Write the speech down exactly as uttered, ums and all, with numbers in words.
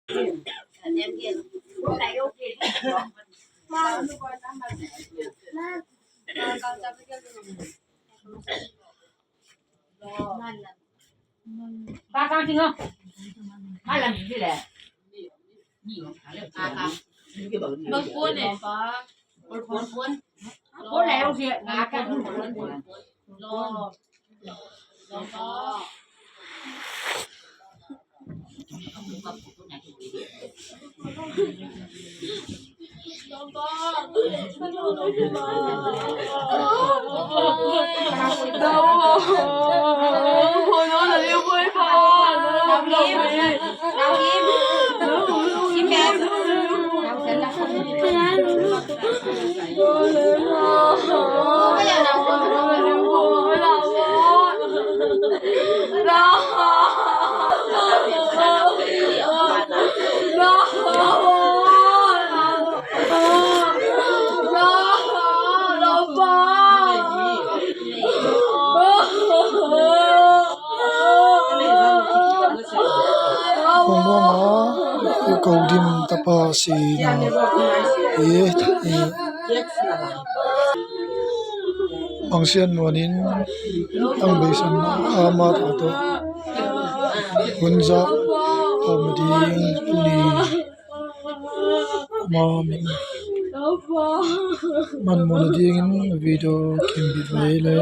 Ba kang ting o. Ba lam ting leh. Ba kang. Ba kang. Hong bawng a, i Kodim tapa si na. Ye, ye. Bangsiat muanin ang beisan na ama tawh tawh. Hunza a mading tuni. Ama min man muan dingin video kimbit vei le.